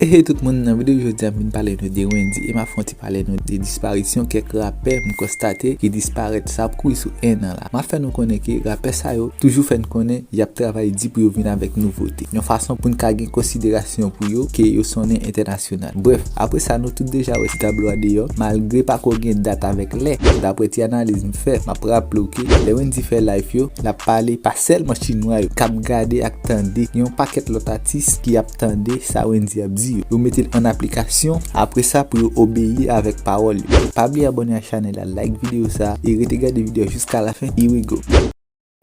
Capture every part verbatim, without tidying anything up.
Hey tout moun, nan videyo jodi a m vin pale nou de Wendyy e m ap fè yon ti pale nou de disparisyon kèk rapè m konstate ki disparèt, sa ap kouri sou en an la. M ap fè nou konnen ke rapè sa yo toujou fè n konnen y ap travay di pou yo vin avèk nouvote, yon fason pou n ka gen konsiderasyon pou yo ke yo sonnen entènasyonal. Brèf, apre sa nou tout deja wè ti tablo a deyò, malgre pako gen dat avèk lè. Daprè ti analiz m fè, m ap raple w ke lè Wendyy fè live yo, l ap pale pa sèlman chinwa yo k ap gade ak tande, gen yon pakèt lòt atis ki ap tande sa Wendyy ap di yo. Yo mete l an aplikasyon apre sa pou yo obeyi avèk pawòl yo. Pa bliye abòne ak chanèl la, like videyo sa a e rete gade videyo a jiska lafen. Here we go.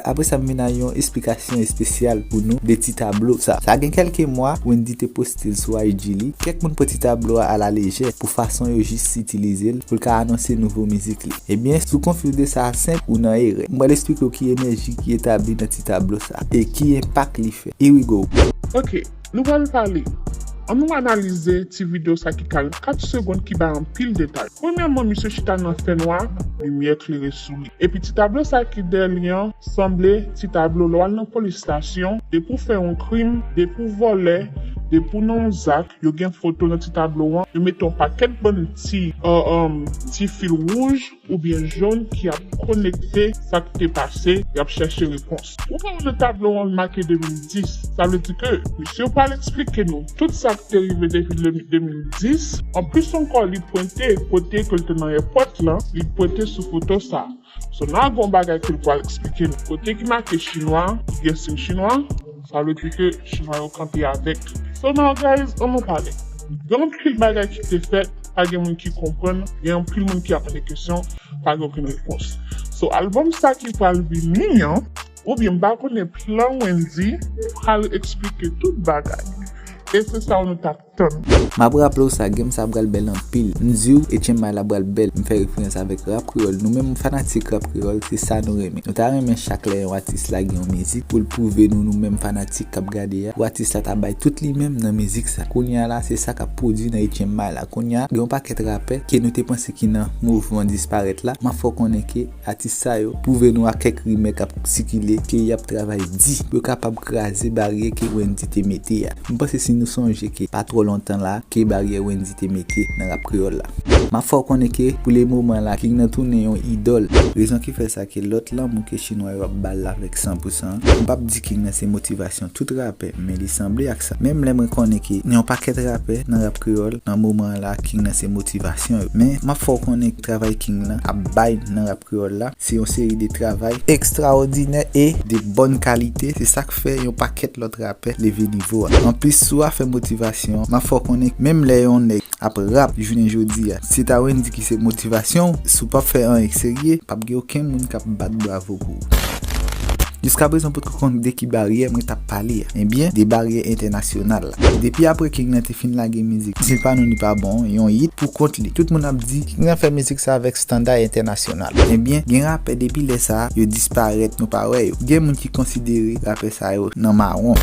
Apre sa, m vin a yon esplikasyon espesyal pou nou de ti tablo sa. Sa gen kèlke mwa, Wendyy te poste l sou I G li. Kèk moun pran ti tablo a alalejè pou fason yo jis itilize l pou l ka anonse nouvo mizik li. Ebyen, si w konfyize sa a senp, ou nan erè. M pral esplike w ki enèji ki etabli nan ti tablo sa a e ki enpak li fè. Here we go. Ok, nou pral pale. Ann nou analize ti videyo sa ki karannkat segonn ki bay anpil detay. Premyèman, misye chita nan fènwa, limyè klere sou li. Epi ti tablo sa ki dèyè li an sanble ti tablo lè w al nan polis estasyon, depi w fè yon krim, depi w vòlè, depi w nan yon zak, yo gen foto nan ti tablo an, yo mete yon pakèt bann ti, uh, um, ti fil wouj oubyen jòn ki ap konekte sa k te pase, y ap chèche repons. Ou ka wè nan tablo an make de mil dis, sa vle di ke misye pral eksplike nou tout sa k te rive depi de mil dis. Anplis ankò, li pwente kote ke l te nan èpòt lan, li pwente sou foto sa. So, n a gen yon bagay ke l pral eksplike nou. Kote ki make chinwa, ki gen siy chinwa, sa vle di ke chinwa yo kanpe avèk. So, now, guys, ann nou pale. Gen anpil bagay ki te fèt, pa gen moun ki konprann, gen anpil moun ki ap mande kesyon, pa gen okenn repons. So, albòm sa ki pral vini an, oubyen m pa konnen plan Wendyy pral eksplike tout bagay. E se sa nou t ap tann. M ap raple w sa, game sa pral bèl anpil. M di w, H M I la pral bèl. M fè referans avèk rap kreyòl. Nou menm fanatik rap kreyòl, se sa nou renmen. Nou ta renmen chak lè yon atis lage yon mizik pou l pwouve nou, nou menm fanatik k ap gade a, pou atis la ta bay tout li menm nan mizik sa. Kounye a la, se sa k ap pwodui nan H M I la. Kounye a, gen yon pakèt rapè ke nou te panse ki nan mouvman disparèt la. M ap fè w konnen ke atis sa yo pwouve nou ak kèk rimè k ap sikile ke y ap travay di pou yo kapab kraze baryè ke Wendyy te mete a. M panse si nou sonje ke pa twò lontan la, ke baryè Wendyy te mete nan rap kreyòl la. M ap fè w konnen ke pou le moman la, King nan tounen yon idòl. Rezon ki fè sa ke lòt lanmou ke chinwa yo ap ba l avèk san pou san an, m p ap di King nan se motivasyon tout rapè, men li sanble ak sa. Menm lè mwen konnen ke yon pakèt rapè nan rap kreyòl, nan moman an la, King nan se motivasyon yo. Men m ap fè w konnen travay King nan ap bay nan rap kreyòl la, se yon seri de travay ekstraòdinè e de bòn kalite. Se sa k fè yon pakèt lòt rapè leve nivo a. Anplis, sou afè motivasyon, m ap fè w konnen, menm lè yon nèg ap rap jounen jodi a, si ta Wendyy ki se motivasyon w, si w p ap fè anyen k serye, p ap gen okenn moun k ap bat bravo pou ou. Jiskaprezan, potko konn de ki baryè mwen t ap pale a. Ebyen, de baryè entènasyonal la. Depi apre King nan te fin lage mizik, si l pa nou, li pa bon, yon hit pou kont li. Tout moun ap di, King nan fè mizik sa avèk estanda entènasyonal. Ebyen, gen rapè depi lè sa a, yo disparèt, nou pa wè yo. Gen moun ki konsidere rapè sa yo nan mawon.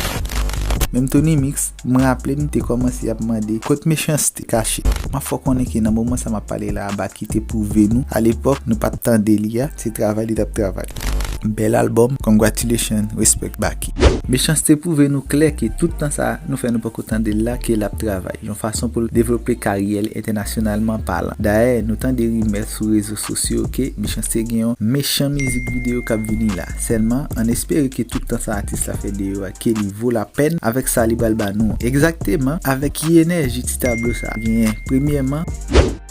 Menm Tony Mix, m raple m te kòmanse ap mande kot Mechanste kache. M ap fè w konnen ke nan moman sa m ap pale la a, Baky te pwouve nou, alepòk, nou pa t tande li a, se travay li t ap travay. Bèl albòm, congratulations, respect Baky. Mechanste pwouve nou klè ke tout tan sa a nou fè nou poko tande l la, ke l ap travay yon fason pou l devlope karyè l entènasyonalman palan. Dayè, nou tande rimè sou rezo sosyo ke Mechanste gen yon mechan mizik videyo k ap vini la. Sèlman, ann espere ke tout tan sa atis la fè deyò a, ke li vo lapèn avèk sa li pral ba nou an. Egzakteman, avèk ki enèji ti tablo sa a genyen? Premyèman,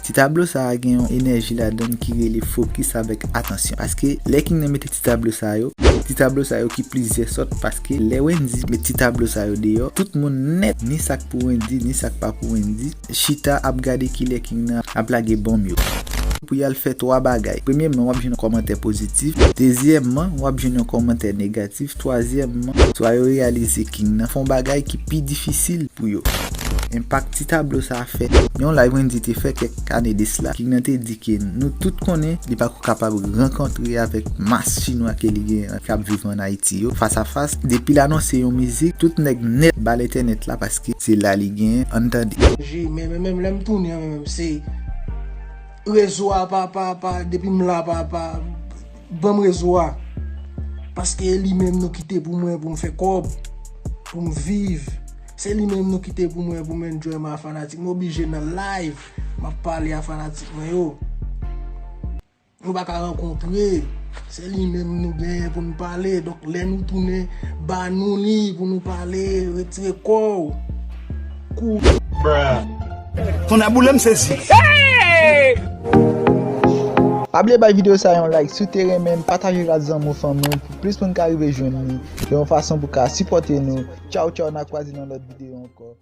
ti tablo sa a gen yon enèji ladan l ki rele fokis avèk atansyon. Paske lè King nan mete ti tablo sa yo, ti tablo sa yo ki plizyè sòt, paske lè Wendyy met ti tablo sa yo deyò, tout moun nèt, ni sa k pou Wendyy, ni sa k pa pou Wendyy, chita ap gade kilè King nan ap lage bonm yo. Pou y al fè twa bagay. Premyèman, w ap jwenn yon kòmantè pozitif. Dezyèmman, w ap jwenn yon kòmantè negatif. Twazyèmman, swa yo reyalize King nan fè yon bagay ki pi difisil pou yo. Enpak ti tablo sa a fè. Yon live Wendyy te fè kèk ane de sila, King nan te di ke nou tout konnen li pa ko kapab rankontre avèk mas chinwa ke li gen k ap viv ann Ayiti yo fas a fas. Depi l anonse yon mizik, tout nèg nèt ba l entènèt la paske se la li genyen. Ann tande. J, men, men, menm lè m tounen an, men, menm se rezo a pa, pa, pa, depi m la, pa, pa, ban m rezo a. Paske e li menm nou kite pou mwen, pou m fè kòb, pou m viv. Se li menm nou kite pou mwen, pou m enjoy mwen a fanatik. M oblije nan live, m ap pale a fanatik mwen yo. Nou pa ka rankontre. Se li menm nou genyen pou nou pale. Donk, lè nou tounen, ba nou li pou nou pale. Retire kò w. Kou. Ton a boule m sezi. Pa bliye bay videyo sa yon like si w te renmen l, pataje l ak zanmi w, fanmi w, pou plis moun ka rive jwenn li, yon fason pou ka sipòte nou. Tchaw, tchaw, n a kwaze nan lòt videyo ankò.